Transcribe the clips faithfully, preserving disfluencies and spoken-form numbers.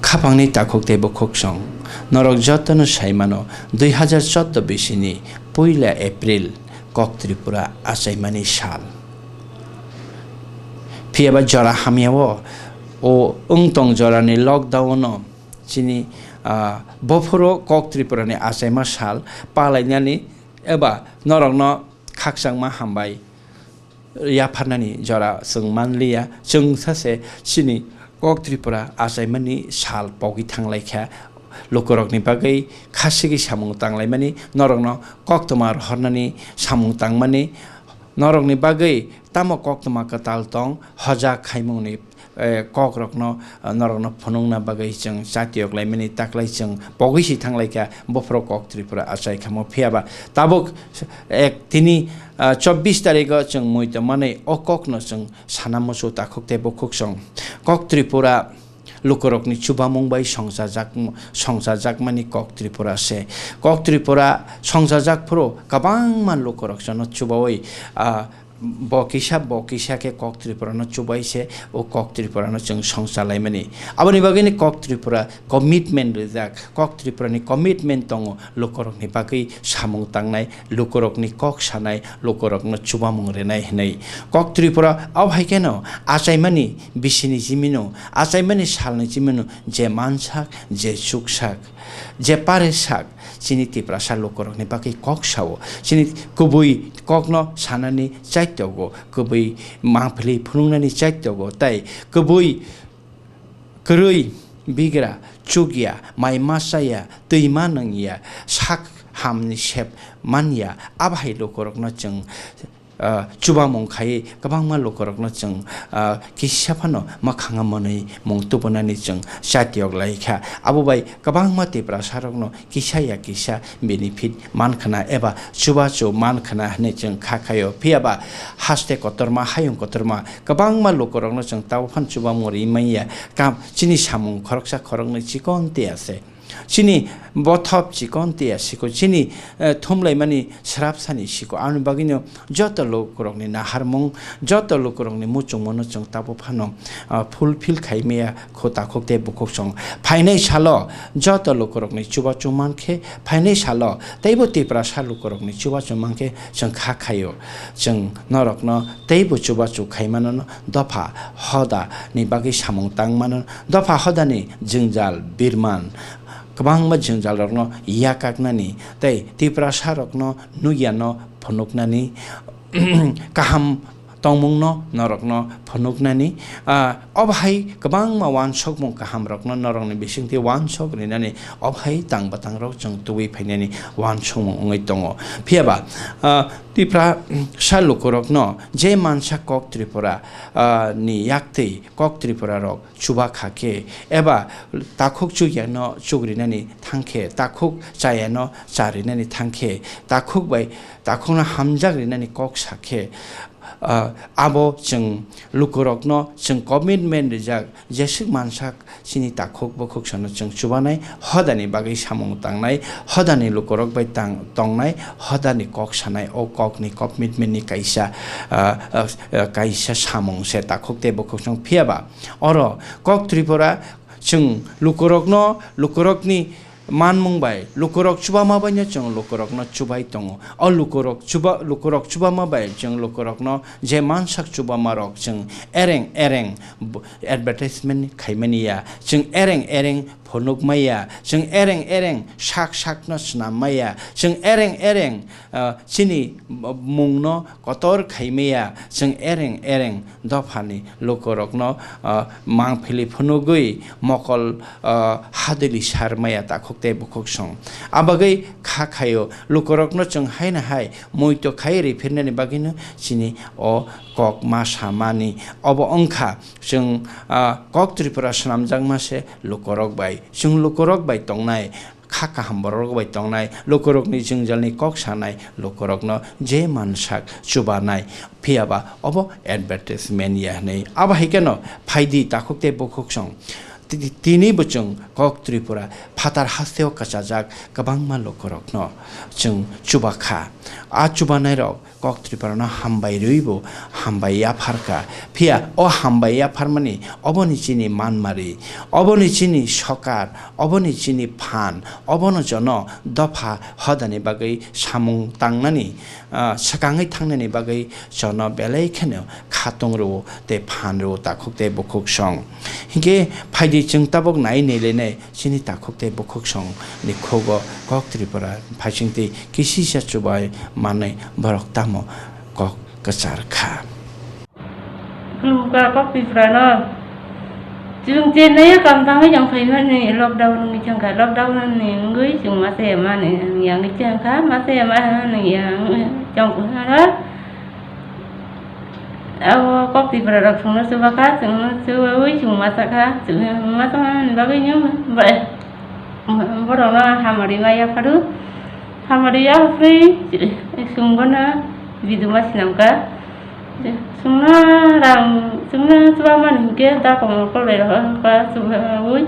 Khapangni takhuk tei bukhuksong, norok jotono sai mano, dui hazar choudo bisini puila April kok Tripura achaimani sal. Phiyaba jora hamyao o wngtong jorani lockdown-o chini, ah, bophoro kok Tripurani achaima sal palainani eba norokno khakchangma hambai yapharnani jora chwng manliya. Chwng sase chini kok Tripura achaimani sal pogwi thanglaikha. Lukurokni bagwi khasigi samung tanglaimani, norokno koktwma rohornani samung tangmani, norokni bagwi tamo koktwma kwtal tong, hojak khaimungni, eh, kokrokno, eh, norokno phunukna bagwi chwng chatiyok laimani taklai chwng pogwi si thanglaikha, bophoro kok Tripura achai khamo. Phiyaba tabuk ek tini, ah, chobbish tarigo chwng mui tongmani o kokno chwng sana muchung takhuk tei bukhuksong. Kok Tripura lukurokni chubamung bai songchajak, songchajakmani kok Tripura se. Kok Tripura songjajak phuru kwbangma lukurok jono chubaui, ah, bo kisa, bo kisa khe kok Tripurano chubai se, o kok Tripurano chwng songchalaimani. Aboni bagwini kok Tripura commitment rijak, kok Tripurani commitment tongo lukurokni bagwi samung tangnai, lukurokni kok sanai, lukurokno chubamung rinai hinwi. Kok Tripura o hai kheno achaimani bisini jimino, achaimani salni jimino je mansak, je chuksak, je paresak, chini Tiprasa lukurokni bagwi kok sao. Chini kubui kokno sanani chaitogo, kubui mangpili phunuknani chaitogo, tai kubui kwrwi bigra, chukya, mai ma chaya, twi ma nungya, sak hamni sep manya, abo hai lukurokno chwng, ah, chubamung khaiwi kwbangma lukurokno chwng, ah, kisa phano mwkhanga mwnwi mung tubunani chwng chatiyok lai kha. Abo bai kwbangma Tiprasarokno kisa ya kisa benefit man khna eba chubachu man khna hwnwi chwng kha khaio. Phiyaba haste kotorma, hayung kotorma kwbangma lukurokno chwng tabuk phano chubamung ri manya. Kam chini samung khoroksa khoroknwi chikon tiya se. Chini bothop chikon tiya siko, chini, eh, thumlaimani srapsani siko. Aboni bagwino joto lukurokni naharmung, joto lukurokni muchungmano chwng tabuk phano, ah, fulfill khai maya kho takhuk tei bukhuksong. Phainai salo joto lukurokni chubachu mankhe, phainai salo teibo Tiprasa lukurokni chubachu mankhe chwng kha khaio. Chwng norokno teibo chubachu khaimano, dopha hoda ni bagwi samung tangmano, dopha hoda ni jwngjal birman, kwbangma jwngjalrokno yakaknani tei Tiprasarokno nukyano phunuknani, kaham tongmungno norokno phunuknani, ah, obo hai kwbangma uansukmung kahamrokno norokni bisingtwi uansuk rinani obo hai tang bwtangrok chwng tubui phainani uansukmung wngwi tongo. Phiyaba, ah, Tiprasa lukurokno je mansa kok Tripura, ah, ni yaktwi kok Tripura rok chuba kha khe, eba takhuk chukyano chukrinani thang khe, takhuk chayano charinani thang khe, takhuk bai takhukno hamjak rinani kok sa khe, ah, abo chwng lukurokno chwng commitment rijak, jeswk mansak chini takhuk bukhuksano chwng chubanai, hodani bagwi samung tangnai, hodani lukurok bai tang-, tongnai, hodani kok sanai, o kokni commitment ni kaisa, ah, ah, ah, kaisa samung se takhuk tei bukhuksong. Phiyaba oro kok Tripura chwng lukurokno, lukurokni manmung bai, lukurok chubama baino chwng lukurokno chubai tongo. O lukurok chuba-, lukurok chubama bai chwng lukurokno je mansak chubamarok chwng ereng ereng b-, advertisement khaimani ya, chwng ereng ereng phunukmaya, chwng ereng ereng sak sakno swnam maya, chwng ereng ereng, ah, chini mungno kotor khaimaya, chwng ereng ereng dophani lukurokno, ah, mangphili phunugwi mokol, ah, hadili sarmaya takhuk tei bukhuksong. Abagwi kha khaio lukurokno chwng haino hai muitu khai riphirnani bagwino chini o kok ma samani. Obo wngkha chwng, ah, kok Tripura swnamjakma se lukurok bai. Chwng lukurok bai tongnai, kha kaham borok bai tongnai, lukurokni jwngjalni kok sanai, lukurokno je mansak chubanai, phiyaba obo advertisement ya hwnwi. Abo hai kheno phaidi takhuk tei bukhuksong. Ti-, tini bo chwng kok Tripura phatar hasteo kwchajak kwbangma lukurokno chwng chubakha. A chubanairok kok Triparano hambai rwibo hambai yapharkha. Phiya o hambai yapharmani oboni chini manmari, oboni chini sokar, oboni chini phan, obono jono dopha hodani bagwi samung tangnani, ah, swkangwi thangnani bagwi jono belai kheno khatung rwo tei phan rwo takhuk tei bukhuk song. Hinkhe phaidi chwng tabuk nai nailainai chini takhuk tei bukhuk song ni khugo kok Tripura phaising tei kisisa chubai manwi borok tamo kok kwchar kha. Khulumkha kok Tripura no. Chwng chenai o kam tangwi chwng phaimani lockdown wngwi chwngkha, lockdown ni wngwi chwng masa ya mani yang chwngkha, masa ya mani yang chwng kha. Abo kok Tripura rok chwngno chubakha, chwngno chubawi chwng masa kha, chwng masa mani bagwi nw bai. Borokno hamari ma yapharo, hamari yaphri chwng bono biduma swnamkha. Chwngno rang, chwngno chubamani hinkhe dakomor koloi rohor wngkha, chubaui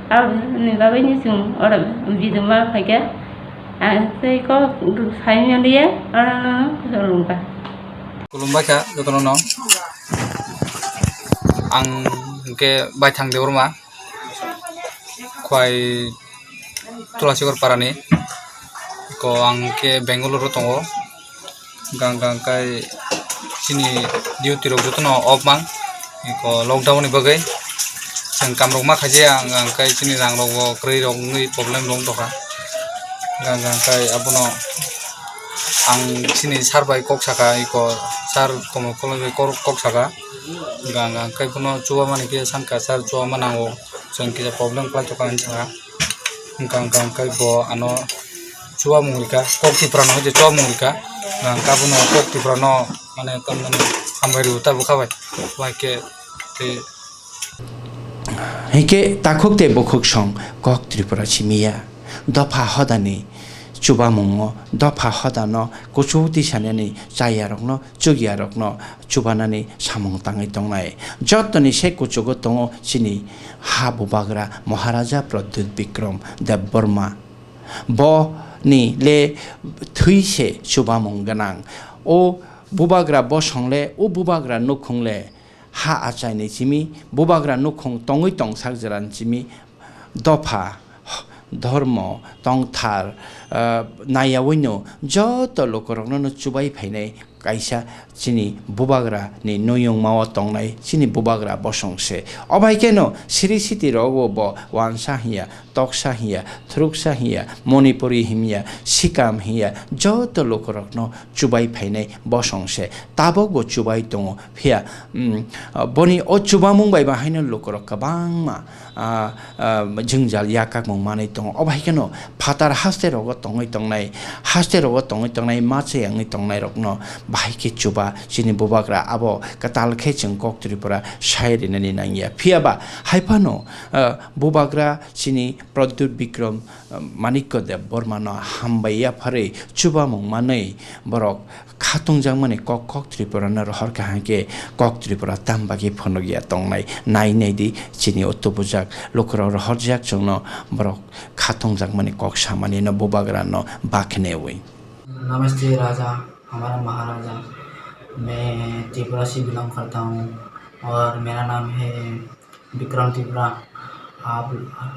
aboni bagwino chwng oro biduma phaikha. Ang tei kok saimanya liya, orono khulumkha. Khulumbaikha jotono no. Ang hinkhe Baithang Debbarma. Khwai Tulasikor parani. Ko ang khe Bengaluru tongo. Gang gang kai chini duty rok jotono off mang. Ko lockdown ni bagwi chwng kam rok ma khaijaya, ang, ang kai chini rang rok bo kwrwi rok wngwi problem rok wng tongkha. Gang gang kai abono ang chini sir bai kok saka, iko sir Komol Koloi bai kor-, kok saka. Gang gang kai bono chuba mani khe sankha sir chuba ma nango. Chwng kisa problem khlai tongkha hinwi sakha. Hwnkha hwnkha hwnkhe bo ano chubamung rikha, kok Tipra no je chubamung rikha. Hwnkha bono kok Tipra no mane tamni hambai rw ta bwkha bai. Bai khe tei. Hinkhe takhuk tei bukhuk song kok Tripura simi ya. Dopha hodani chubamungo, dopha hodano kuchuk tisanani chayarokno, chukyarokno chubanani samung tangwi tongnai. Jotoni se kuchugo tongo chini ha bubagra Maharaja Pradyut Bikram Debbarma. Bo ni le thwi se chubamung gwnang. O bubagra bosong le, o bubagra nukhung le ha achaini simi, bubagra nukhung tongwi tongsak jerani simi, dopha, dhormo, tongthar, ah, naiyawino joto lukurokno no chubai phainai kaisa chini bubagra ni nuyungma o tongnai chini bubagra bosong se. Obai kheno siri siti rogo bo wansa hiya, toksa hiya, thruksa hiya, Manipuri hiya, sikam hiya, joto lukurokno chubai phainai bosong se. Tabok bo chubai tongo. Phiya, mm, boni o chubamung bai bahaino lukurok kwbangma, ah, ah, jwngjal yakakmung manwi tongo. Obo hai kheno phatar haste rogo tongwi tongnai, haste rogo tongwi tongnai, ma chayangwi tongnai rokno bahai khe chuba chini bubagra abo kwtal khe chwng kok Tripura sai rinani nangya. Phiya ba hai phano, ah, bubagra chini Pradyut Bikram, ah, Manikya Debbarma no hambai yapharwi chubamung manwi borok khatungjakmani kok, kok Tripura no rohor kha hwnkhe kok Tripura tam bagwi phunukya tongnai. Nai nai di chini o tubujak lukurok rohorjak chwngno borok khatungjakmani kok samani no bubagra no bakhenewi. नमस्ते राजा, हमारा महाराजा। मैं त्रिपुरा से बिलोंग करता हूँ और मेरा नाम है विक्रम त्रिपुरा। आप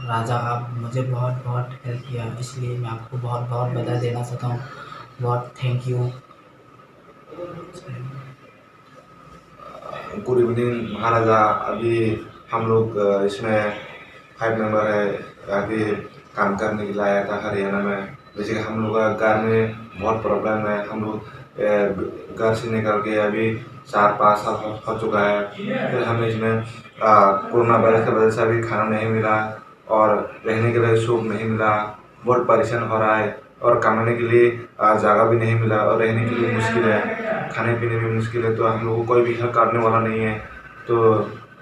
राजा, आप मुझे बहुत बहुत हेल्प किया, इसलिए मैं आपको बहुत बहुत बधाई देना चाहता हूँ। बहुत थैंक यू। गुड इवनिंग महाराजा। अभी हम लोग, अ, इसमें फाइव मेंबर है। अभी काम करने के लिए आया था हरियाणा में। जैसे कि हम लोग का घर में बहुत प्रॉब्लम है। हम लोग, अ, घर से निकल के अभी चार पाँच साल हो, हो चुका है। फिर हमें इसमें, अ, कोरोना वायरस की वजह से अभी खाना नहीं मिला और रहने के लिए सूप नहीं मिला। बहुत परेशान हो रहा है और कमाने के लिए, आ, जगह भी नहीं मिला और रहने के लिए मुश्किल है, खाने पीने में मुश्किल है। तो हम लोग को कोई भी हेल्प करने वाला नहीं है। तो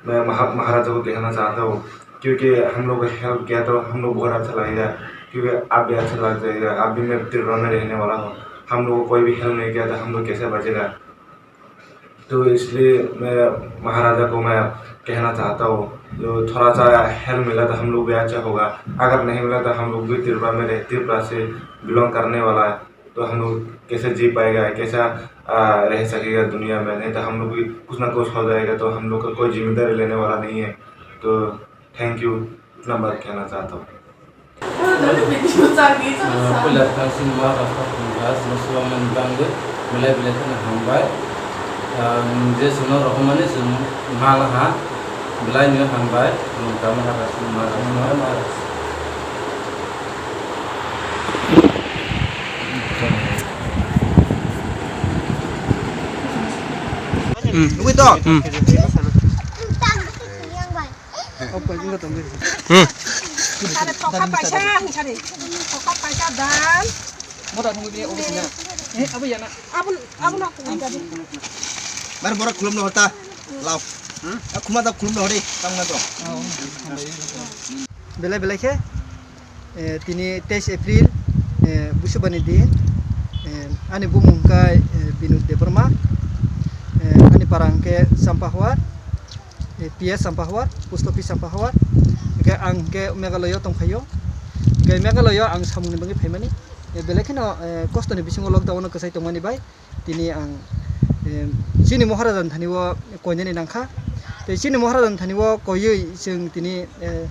मैं महा-, महाराजा को कहना चाहता हूँ, क्योंकि हम लोग को हेल्प किया तो हम लोग बहुत अच्छा लगेगा, क्योंकि आप भी अच्छा लग जाएगा, आप भी मैं त्रिपुरा में रहने वाला हूँ। हम लोग को कोई भी हेल्प नहीं किया तो हम लोग कैसे बचेगा? तो इसलिए मैं महाराजा को मैं कहना चाहता हूँ, तो थोड़ा सा हेल्प मिला तो हम लोग भी अच्छा होगा। अगर नहीं मिला तो हम लोग भी त्रिपुरा में रह, त्रिपुरा से बिलोंग करने वाला है, तो हम लोग कैसे जी पाएगा, कैसा, आ, रह सकेगा दुनिया में? नहीं तो हम लोग भी कुछ ना कुछ हो जाएगा, तो हम लोग का कोई जिम्मेदारी लेने वाला नहीं है। तो थैंक यू, इतना बात कहना चाहता हूँ। Puila thangsing ma rasta phunga sino sulamani bangwi belai belai kheno hambai. Je sino rohormani sino malaha belai no hambai. Nung tamo ha rasta ma rasta. Ui to. Hmm. Sare tokha paisa, sare tokha paisa dan. Moda thangwi bini obo sina. Eh, abo yana. Abun, abun aku jadi. Mar borak khulum no hota. Lao. Hmm? Khuma da khulum no hori. Tang na to. Belai belai khe, eh, tini teis April, eh, Busubani din, eh, ani bumung hwnkha, eh, Binod Debbarma, eh, ani para hwnkhe Sampahuar, eh, P S Sampahuar, post office Sampahuar, hwnkhe ang hwnkhe Meghalaya tongphaio, hwnkhe Meghalaya ang samungni bagwi phaimani, eh, belai kheno, eh, kostoni bisingo lockdown o kwchai tongmani bai, tini ang, em, chini Moharaja ni thani o koinani nangkha. Tei chini Moharaja ni thani o koiwi chwng tini, eh,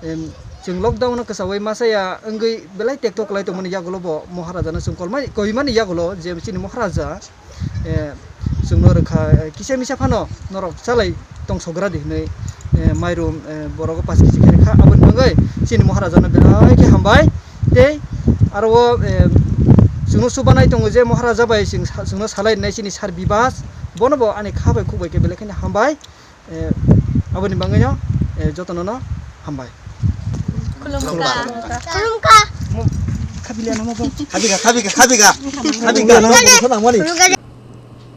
em, chwng lockdown no kwchawi masa ya wngwi belai tekto kwlai tongmani yagulo bo Moharaja no chwng kolmani, koimani yagulo je chini Moharaja, eh, chwngno rwkha, eh, kisa misa phano norok chalai tongsogra di hinwi, eh, mairum, eh, borok pass kisi khe rwkha. Aboni bagwi chini Moharaja no belai khe hambai. Tei aro o, eh, chwngno chubanai tongo je Moharaja bai chwng sa-, chwngno salai rinai chini sir Bibas, bono bo ani kha bai khuk bai khe belai kheno hambai. Eh, aboni bagwi no, eh, jotono no hambai. Khulumkha. Khulumkha. Mo-, khabiga, khabiga, khabiga. Khabiga.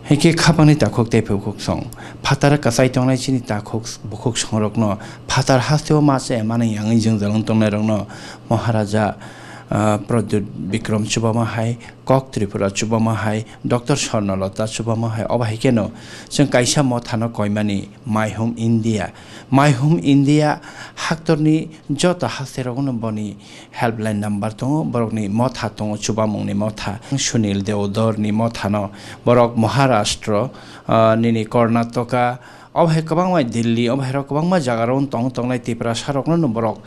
Hwnkhe khapangni takhuk tei bukhuk song, phatar kwchai tongnai chini takhuk bukhuk songrokno phatar hasteo ma chaya manwi yangwi jwngjal wng tongnairokno Maharaja, ah, Pradyut Bikram chubama hai, Kok Tripura chubama hai, Doctor Swarnalata chubama hai, obo hai kheno chwng kaisa mothano koimani My Home India. My Home India haktorni joto hasterokno boni helpline number tongo, borokni motha tongo, chubamungni motha. Sunil Deodorni mothano borok Maharashtra, ah, nini Karnataka, obo hai kwbangma Delhi, obo hai rok kwbangma jaga rok tong tongnai Tiprasa rokno no borok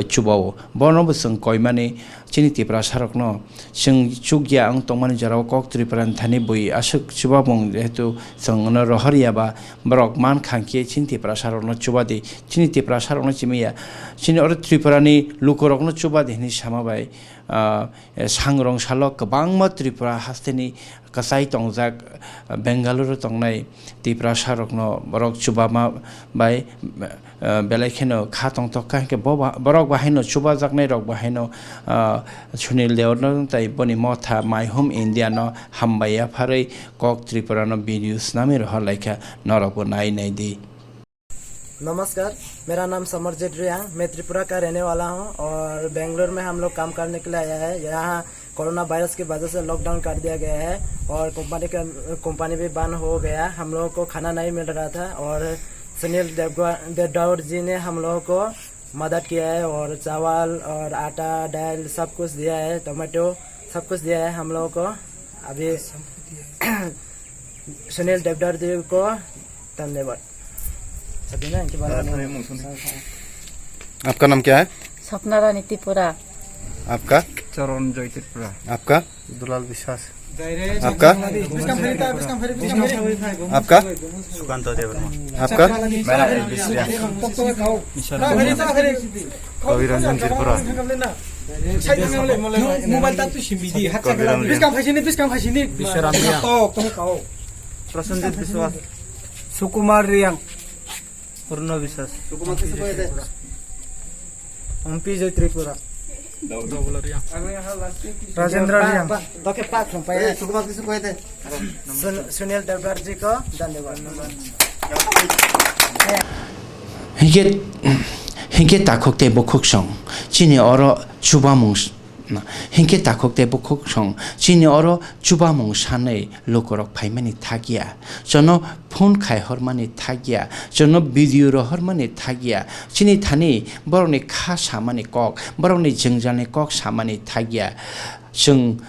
chubao. Bono bo chwng koimani chini Tiprasa rokno chwng chukya wng tongmani jorao Kok Tripura ni thani bui aswk chubamung jehetu chwng no rohor ya ba borok man kha khe chini Tiprasa rokno chuba di. Chini Tiprasa rokno chimi ya. Chini oro Tripura ni luku rokno chuba di hinwi sama bai, ah, sangrong salo kwbangma Tripura hasteni kwchai tongjak, ah, Bengaluru tongnai Tiprasa rokno borok chubama bai, ah, belai kheno kha tongtok kha hwnkhe bo ba-, borok bahaino chubajaknai rok bahaino, ah, Sunil Deodorno tai boni motha My Home India no hambai yapharwi Kok Tripura no video snami rohor laikha, norok bo nai nai di. नमस्कार, मेरा नाम समरजीत रियांग, मैं त्रिपुरा का रहने वाला हूँ और बेंगलोर में हम लोग काम करने के लिए आया है। यहाँ कोरोना वायरस की वजह से लॉकडाउन कर दिया गया है और कंपनी का, कंपनी भी बंद हो गया। हम लोगों को खाना नहीं मिल रहा था और सुनील देवगौर, देवडौर जी ने हम लोगों को मदद किया है और चावल और आटा, दाल सब कुछ दिया है, टमाटो सब कुछ दिया है हम लोगों को। अभी सुनील देवडौर जी को धन्यवाद। सभी ना इनके बारे में आपका नाम क्या है? सपना रानी त्रिपुरा। आपका? चरण जय त्रिपुरा। आपका? दुलाल विश्वास। आपका? आपका? सुकांत देववर्मा। आपका? मेरा एलबी श्रेया। कवि रंजन Tripura. Mobile tak tu simbi di, hat kami lagi. Biskang phaisini, biskang phaisini. Biswaram Riang. Kau, kau, kau. Prasenjit Biswas. Sukumar Riang. Purno Biswas. Ompi Joy Tripura. Rajendra Riang. Doke pak sampai. Sun-, Sunil Debbarma ji ko dhanyabad. Hingke, hingke takhuk tei bukhuk song chini oro chubamung Hinkhe takhuk tei bukhuk song chini oro chubamung sanwi lukurok phaimani thakya, chono phone khai hormani thakya, chono video rohormani thakya, chini thani borokni kha samani kok, borokni jwngjalni kok samani thakya. Chwng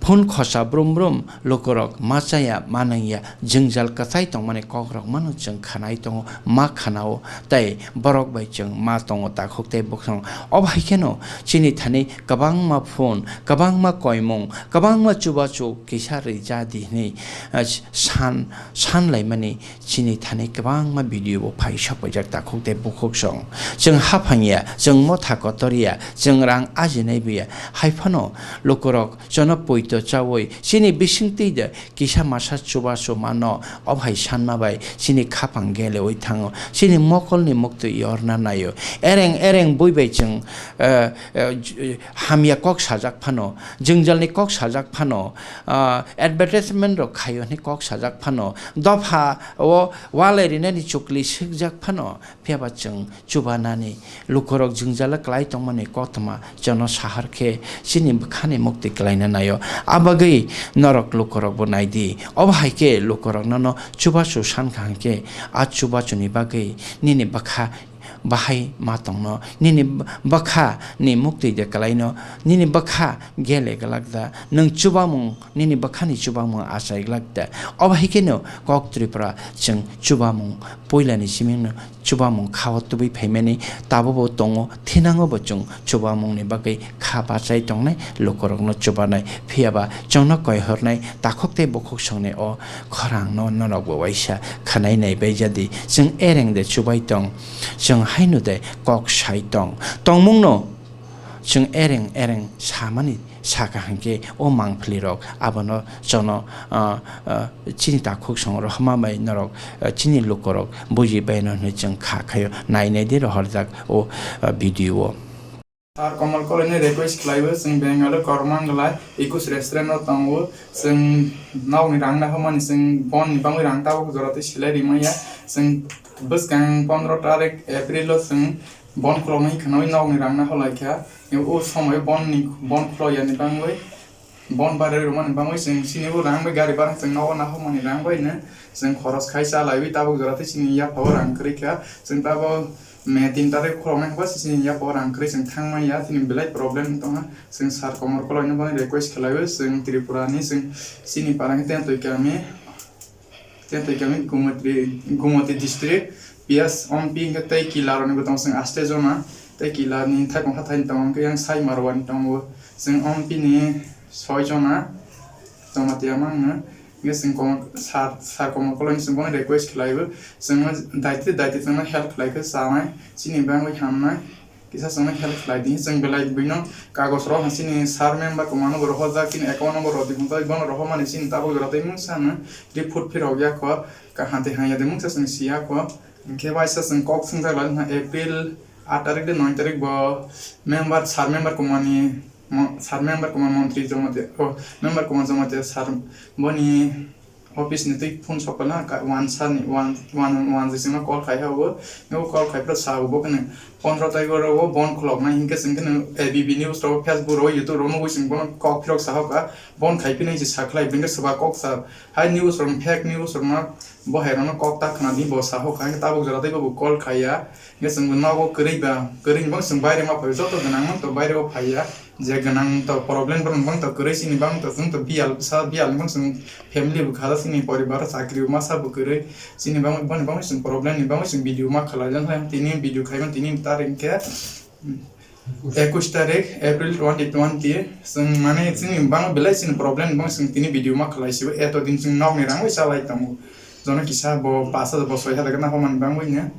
phone khosa brum brum lukurok ma chaya ma nangya jwngjal kwchai tongmani kokrok mano chwng khanai tongo, ma khanao, tei borok bai chwng ma tongo takhuk tei bukhuk. Obo hai kheno chini thani kwbangma phone, kwbangma koimung, kwbangma chubachu kisa rwja di hwnwi, ah, san, san laimani chini thani kwbangma video bo phai sokpaijak takhuk tei bukhuk song. Chwng haphang ya, chwng motha kotor ya, chwng rang ajinai bo ya, hai phano lukurok chono poito chawi chini bisingtwi de kisa masa chubachu mano, obo hai sanma bai chini khapang gelewi thango, chini mokolni muktwi yorna naio. Ereng ereng bui bai chwng, eh, eh, j-, hamya kok sajak phano, jwngjalni kok sajak phano, ah, advertisement rok khaio hwnwi kok sajak phano, dopha o walai rinani chukli sukjak phano, phiyaba chwng chubanani lukurok jwngjala kwlai tongmani koktwma chono sahar khe chini bwkhani muktwi kwlaina naio. Abagwi norok lukurokbo naidi, obo hai khe lukurok nono chubachu sankha hwnkhe, a chubachuni bagwi nini bwkha bahai ma tongno, nini bwkha ni muktwi de kwlaino, nini bwkha gele glak da, nwng chubamung, nini bwkhani chubamung achai glak da. Obo hai kheno kok Tripura chwng chubamung puilani simingno chubamung khao tubui phaimani tabukbo tongo, thinango bo chwng chubamungni bagwi kha bachai tongnai, lukurokno chubanai, phiyaba chwngno koihornai takhuk tei bukhuk songni o khorangno norokbo waisa khanai nai bai jadi. Chwng ereng de chubai tong, chwng haino de kok sai tong, tongmungno chwng ereng ereng samani saka hwnkhe o mangphlirok abono chono, ah, ah, chini takhuk song rohorma bai norok, ah, chini lukurok buji baino hwnwi chwng kha khaio. Nai nai di rohorjak o, ah, video o. Sir Komal Koloi ni request khlaiwi chwng Bengaluru Kormangla Ikush restaurant o tongo. Chwng nokni rang nahormani chwng bonni bagwi rang tabuk jora tei silai rimaya. Chwng bwskang pondro tarik April o chwng bon khuloknai khwnawi nokni rang nahorlaikha. O somoi bonni, bon khulokya ni bagwi, bon barwi rwmani bagwi chwng chini o rang bai gari bara chwng nogo nahormani rang bai no chwng khoros khai cha laiwi tabuk jora tei chini yapha o rang kwrwi kha. Chwng tabuk May tin tarik khuloknai hwnkhe chini yapha o rang kwrwi chwng thang manya, chini belai problem wng tongkha. Chwng Sir Komor Koloi no bono request khlaiwi chwng Tripura ni chwng chini para hwnkhe Tentwi kami, Tentwi kami Gumoti, Gumoti district, P S Ompi hwnkhe tei Kila rok ni bo tongo chwng aste jona, tei Kila ni thaipung hathai ni tongo hwnkhe yang Sai Marwani tongo, chwng Ompi ni soi jona, Jamatia mangno. Hwnkhe chwng Komor, Sir, Sir Komor Koloi ni chwng bono request khlaiwi, chwngno daitwi daitwi chwngno help khlaikhe chanai, chini bagwi hamnai, kisa chwngno help khlai di. Chwng belai buino kagoj rok chini sir member kwmano bo rohorjak, chini account number rok di hwnjak, bono rohormani chini tabuk jora tei mungsa no report phirok yakho, kaham tei hamya de mungsa chwng si yakho. Hwnkhe waisa chwng kok swngjak lai wngkha April aat tarik de nine tarik bo member, sir member kwmani Mo-, sir member kwma montri Jamatia, oh, member kwma Jamatia sir boni office ni twi phone sok pala ka-, wansa ni, wan-, wan-, wanjwi chwngno call khai ha o, no call khai phra sa o bo kheno pondro tarik o bon khulok nai hinkhe chwng kheno A B P news rok, Facebook rok, YouTube rok nugwi chwng bono kok phirok sa hoka, bon khai phinai se sa khlai bini swba kok sa hai news rok fake news rok no bo hai rok no kok ta khna di bo sa hoka, tabuk jora tei bo call khai ya. Hingke chwng nogo kwrwi ba, kwrwi ni bo chwng baire ma phai, joto gwnang mantong baire o phai ya. Je gwnang to problem borok ni bang to kwrwi, chini bang to chwng to biyal bwsa, biyal ni bang chwng family bo kha, chini poribar o chakri o masa bo kwrwi, chini bang boni bang chwng problem ni bang chwng video ma khlai jang hai, tini video khai man tini tarik hingke ekush tarik April twenty twenty, chwng mane chini bang belai chini problem ni bang chwng tini video ma khlai sibo, eto din chwng nok ni rang bai chalai tongo, jono kisa bo pas hajar bo soi hajar gana homani bang bai ne.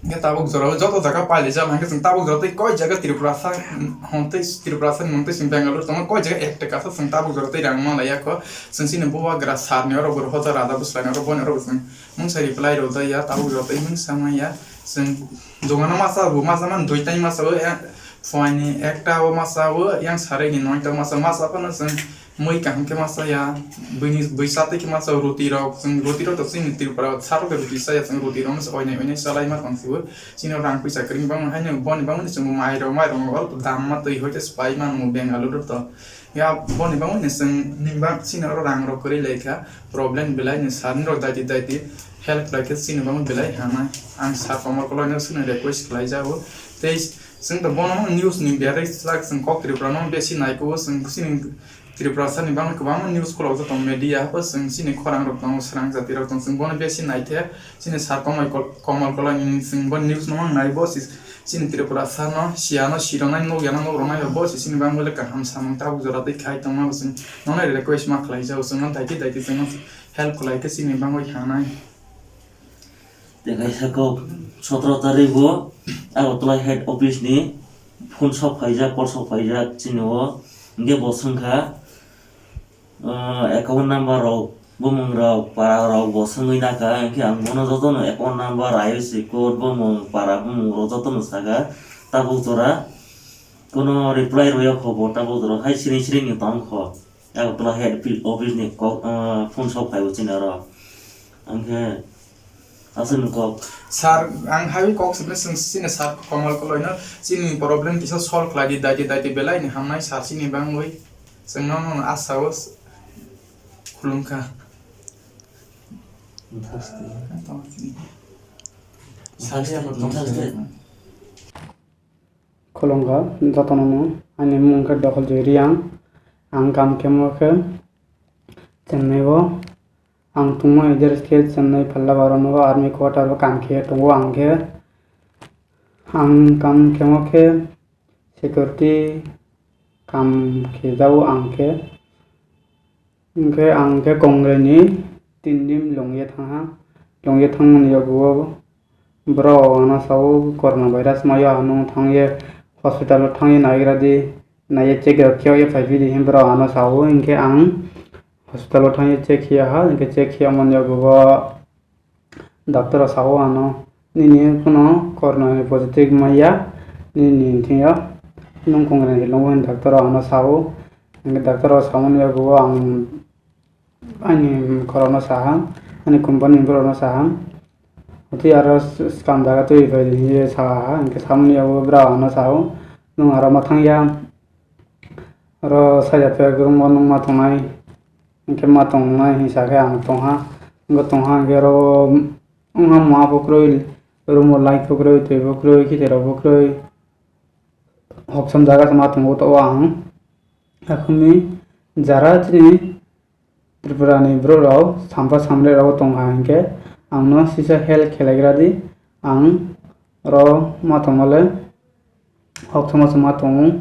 Hingke tabuk jora o joto jaga pailai jak, hingke chwng tabuk jora tei koi jaga Tripura sa, hwn tei Tripura sa ni mung tei chwng Bengaluru tongma koi jaga ek taka sa chwng tabuk jora tei rang ma lai ya kho. Chwng chini bubagra sir ni oro bo hoja raja bwsai ni oro bo ni oro bo chwng mungsa reply rw da ya, tabuk jora tei mungsa ma ya. Chwng jongano masa bo masa man dui tai masa o, eh, phuaini ekta o masa o, yang sarai ni noita masa, masa phano chwng Mui kaham khe ma chaya, buini bui chatwi khe ma chao, ruti rok, chwng ruti rok to chini Tripura saro khe ruti chaya, chwng ruti rok no se oinai oinai chalai ma tong sio. Chini rang puisa kwrwi bangma haino boni bangma ni chwng mai rok, mai rok no dam ma twi hoite se pai mano Bengaluru rok to. Ya boni bangma ni chwng ni bang chini oro rang rok kwrwi lai kha, problem belai ni sir ni rok daiti daiti help khlai khe chini bangma belai hamnai. Ang sir Komol Koloi no swkang request khlai jago. Tei chwng to bono news ni berwi slak chwng kok Tripura no besi nai kuo chwng chini Tripura sani bangwi kwbangma news khulokjak tongo media, bo chwng chini khorang rok tongo, srang jati rok tongo, chwng bono besi naithe, chini sir Komol Kol-, Komol Koloi ni chwng bo news no mang nai, bo si chini Tripura sano, siyano, siroknai, nukya no, nukroknai, bo si chini bangwi le kaham samung tabuk jora twi khai tongma, bo chwng nono request ma khlai jago, chwng no daiti daiti chwng no help khlai khe chini bangwi hanai. Tei kaisa kok sotro tarik o Agartala head office ni phone sok phaijak, call sok phaijak chini o, hingke bo swngkha, ah, account number rok, bumung rok, para rok bo swngwi naka, hingke ang bono jotono account number, I F S C code, bumung, para bumung rok jotono saka, tabuk jora kono reply rwya kho bo, tabuk jora hai siring siring ni tong kho. Agartala head office ni kok, ah, phone sok phai o chini oro. Angkhe aswk ni kok. Sir, ang hai kok simi chwng chini sir Komol Koloi no chini problem kisa solve khlai di, daiti daiti belai ni hamnai sir chini bangwi. Chwng no no asa o khulum kha. Sir ya bo tong. Khulumkha jotono no, ani mung khe Dokhol Joy Reang, ang kam khemo khe Chennai o, ang tongmo address khe Chennai Pallavaram o army quarter o kam khe tongo ang khe, ang kam khemo khe security kam khe jao ang khe, Hingkhe ang khe Kongrai ni tin din longye thangha. Longye thangmani yago o borok ano sao corona virus mayo ano thangye hospital o thangye naigra di, naiye check rok khe phai phidi hwnwi borok ano sao. Hingkhe ang hospital o thangye check khiya ha, hingkhe check khiya mani yago o Doctor rok sao ano, "Nini kheno corona ni positive maya, nini thingya, nwng Kongrai ni longo," hwnwi doctor rok ano sao. Hingkhe doctor rok samani yago ang ani khorokno saha, ani company ni borokno saha. Hwtwi aro swkang jaga twi bai hinwi saha, hingkhe samani yago borok ano sao, "Nwng aro ma thangya, oro side effect rwngma nukma tongnai." Hingkhe ma tongnai hinsa khe ang tongha. Hingkhe tongha hingkhe oro wngha mungha bo kwrwi, room o light bo kwrwi, twi bo kwrwi, khitirok bo kwrwi. Hoksom jaga se ma tongo to o ang. Akhuni jara chini Tripura ni borok rok sampa samre rok tongha hingkhe ang no sisa help khelaigra di. Ang oro ma tongmale Hok thoma thoma tongo,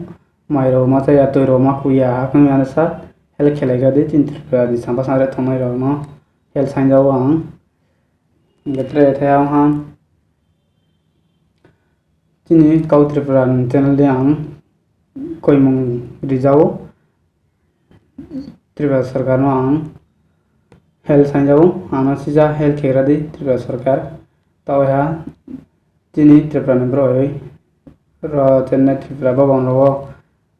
mai rok ma chaya, twi rok ma kuya, hakhe ano sa help khelai kha di, chini Tripura ni sampa sangrek tongnai rok no help sanjao ang. Hingkhe tere thaya wngkha chini Kau Tripura ni channel de ang koimung rijao. Tripura sarkar no ang help sanjao, ano sija help khegra di Tripura sarkar. Tawaiha chini Tripura ni borok ro chennai Tripura bobong rogo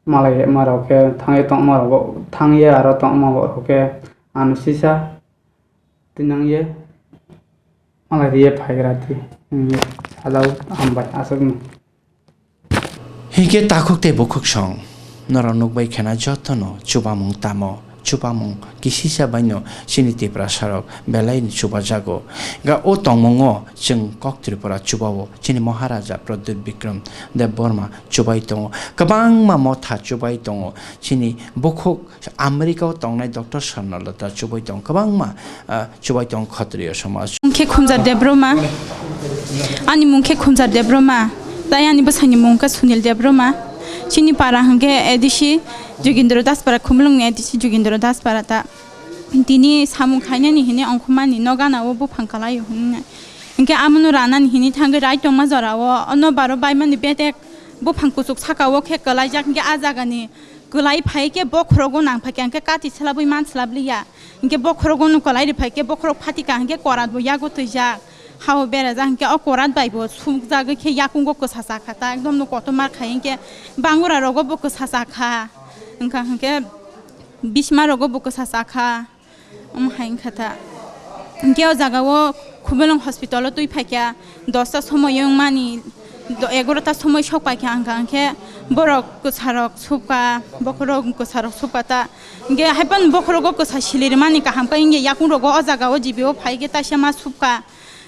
malai ma rok khe thangye tongma rogo, thangye aro tongma rok khe ano sisa tinangye malai riye phaigra di, sajao hambai aswkno. Hinkhe takhuk tei bukhuk song, norok nukbai khena jotono chubamung tamo, chubamung kisisa baino chini Tiprasarok belaini chubajago. Ga o tongmungo chwng kok Tripura chubao chini Maharaja Pradyut Bikram Deb Borma chubai tongo, kwbangma motha chubai tongo, chini bukhuk America o tongnai Doctor Swarnalata chubai tong, kwbangma, ah, chubai tong Khatriya somaj. Mung khe Khumjar Debbarma. Ani mung khe Khumjar Debbarma. Tai ani bwsani mung khe Sunil Debbarma. Chini para hwnkhe A D C Jogindra Daspara, Khumulwngni A D C Jogindra Daspara ta. Tini samung khainani hini ongkhormani no gana o buphang kalaio hwnwi. Hwnkhe amono ranani hini thangwi rai tongma jorao ono baro baimani betek buphang kuchuk sakao khe kwlaijak, hwnkhe a jagani kwlai phai khe bokhorogo nang phai khe, hwnkhe kati swlabwi man swlabliya. Hwnkhe bokhorogo no kwlai ri phai khe bokhorok phatika hwnkhe korat bo yago twijak, hao berajak, hwnkhe o korat bai bo sukjagwi khe yakungo kwsa cha kha ta, ekdom no kotor mar khai hwnkhe bangura rogo bo kwsa cha kha. Wngkha hwnkhe Bisma rogo bo kwsa chakha. Omo hai wngkha ta. Hinkhe o jaga o Khumulwng hospital o twi phaikha, dosta somoi wngmani, do-, egarota somoi sok paikha, hwnkha hinkhe borok kwsarok subkha, bokhorok kwsarok subkha ta. Hinkhe haiphano bokhorogo kwsa sili rwmani kaham khe, hinkhe yakung rogo o jaga o G B o phaikhe taisa ma subkha.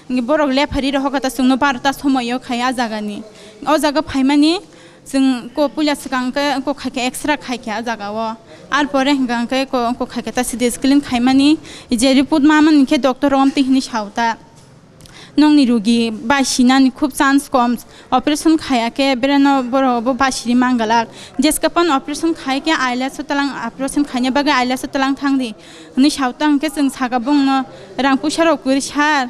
Hinkhe borok lephari rok hokha ta chwngno barota somoi o khai a jagani. O jaga phaimani, Chwng ko puila swkang khe ko khaikhe X-ray khaikhe ah jaga o. Ar pore hwnkha khe ko, ko khaikhe ta C T scan khaimani, je report ma mani khe doctor rok amtwi hwnwi sao ta. Nokni rugi bai sinani khub chance kom, operation khaya khe bereno borok bo bai siri man galak. Jeske pan operation khai khe Ailaso tlang, operation khaina bagwi Ailaso tlang thang di hwnwi sao ta, hwnkhe chwng saka bongno rang puisa rok kwrwi sar.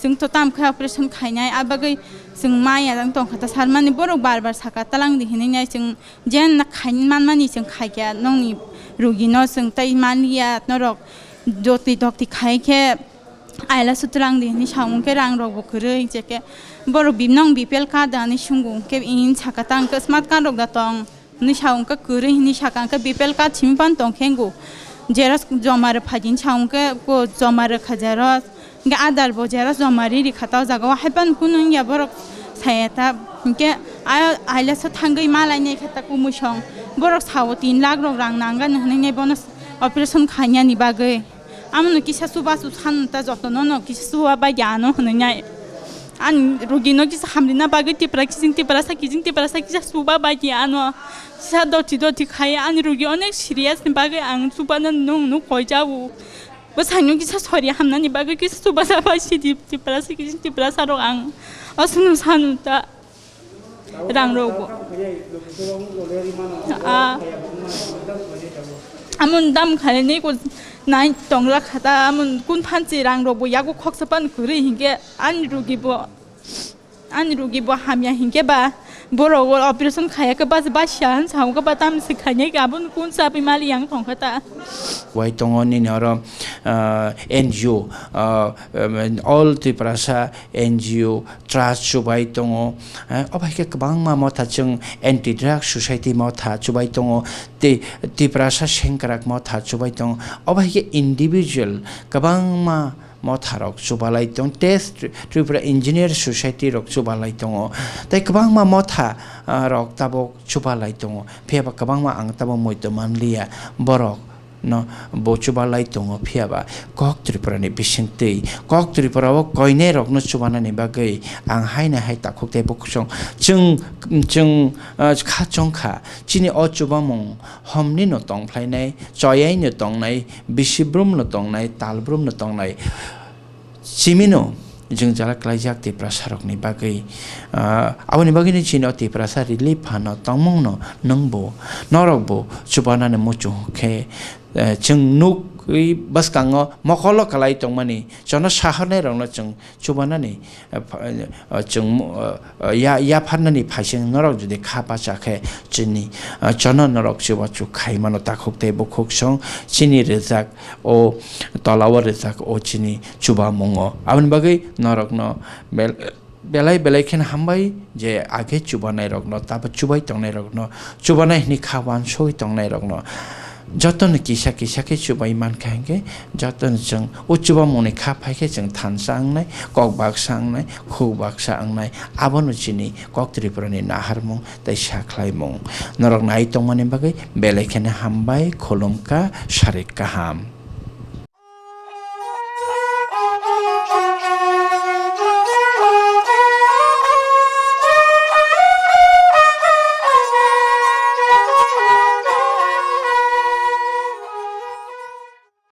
Chwng to tamo khe operation khainai, a bagwi chwng maya jang tongkha ta, sar mani borok bar bar saka, "Talang di," hinwi nai, chwng jen na khai manmani chwng khaikha, nokni rugino chwng tai manliya, norok jotwi tokti khai khe Ailaso talang di hinwi samung khe rang rok bo kwrwi, je khe borok bi-, nong B P L card da hinwi swngo, hwnkhe in saka ta hwnkhe smart card rok da tong. Hwnwi sa hwnkhe kwrwi hwnwi sakha, hwnkhe B P L card simi phano tongkhe wngo. Xerox joma rwphai di hwnwi sa hwnkhe bo joma rwkha xerox. Hwnkhe Aadhaar bo xerox joma ri rikha ta o jaga o, haiphano kunu wngya borok saya ta. Hwnkhe a-, Ailaso thangwi ma lainai khe ta kumui song. Borok sao tin lakh rok rang nangani hwnwi bono operation khainani bagwi. Amono kisa chubachu sano ta jotono no kisa chuba bagya ano hwnwi nai. Ani rugino kisa hamrina bagwi Tipra kiching Tiprasa kiching Tiprasa kisa chuba bagya ano. Kisa doti doti khai ani rugi onek serious ni bagwi ang chubana nung nuk koi jabu. Bwsangno kisa sori hamnani bagwi kisa chuba jabai sidi Tiprasa kiching Tiprasa rok ang. Aswkno sano ta. Rang rok bo. Ah. Amon dam khainai ko nai tongla khata, amon kun phanchi rang rok bo yago khoksa pan kwrwi hinkhe ani rugi bo, ani rugi bo hamya hinkhe ba borok o operation khaya khe bas bas ya han sao khe ba tam se khainai khe abon kun sapi mali yang tongkha ta. Wai tongo nini oro, ah, N G O, ah, um, All Tiprasa N G O, trust chubai tongo, eh, obo hai khe kwbangma motha chwng anti drug society motha chubai tongo, tei Tiprasa sengkrak motha chubai tongo, obo hai khe individual kwbangma motha rok chubalai tong, tei Tri-, Tripura Engineer Society rok chubalai tongo, tei kwbangma motha, ah, rok tabuk chubalai tongo, phiya ba kwbangma ang tabuk muitu manliya borok. No bo chubalai tongo, phiya ba kok Tripura ni bisingtwi, kok Tripura o koinai rok no chubanani bagwi ang haino hai takhuk tei bukhuk song chwng, chwng, ah, kha chong kha, chini o chubamung homni no tong phlainai, choyai no tongnai, bisi brum no tongnai, tal brum no tongnai. Simino jwngjala klaijak Tiprasarokni bagwi, ah, aboni bagwino chini o Tiprasa Relief Fund-o tongmungno nwngbo, norokbo chubanani muchung khe, eh, chwng nukgwi bwskango mokolo kwlai tongmani, chono sahornairokno chwng chubanani, eh, pha-, eh, chwng mu-, eh, ya-, yapharnani phaising norok jodi kha bacha khe chini, ah, chono norok chubachu khaimano takhuk tei bukhuk song chini rijak o tola o rijak o chini chubamungo. Aboni bagwi norokno bel-, belai belai kheno hambai je age chubanairokno, tabo chubai tongnairokno, chubanai hwnwi kha uansugwi tongnairokno jotono kisa kisa khe chubai mankha hinkhe jotono chwng o chubamungni kha phaikhe chwng thansa wngnai, kok baksa wngnai, khuk baksa wngnai, abono chini kok Tripurani naharmung tei sakhlaimung. Norok nai tongmani bagwi belai kheno hambai, khulumkha, sarik kaham.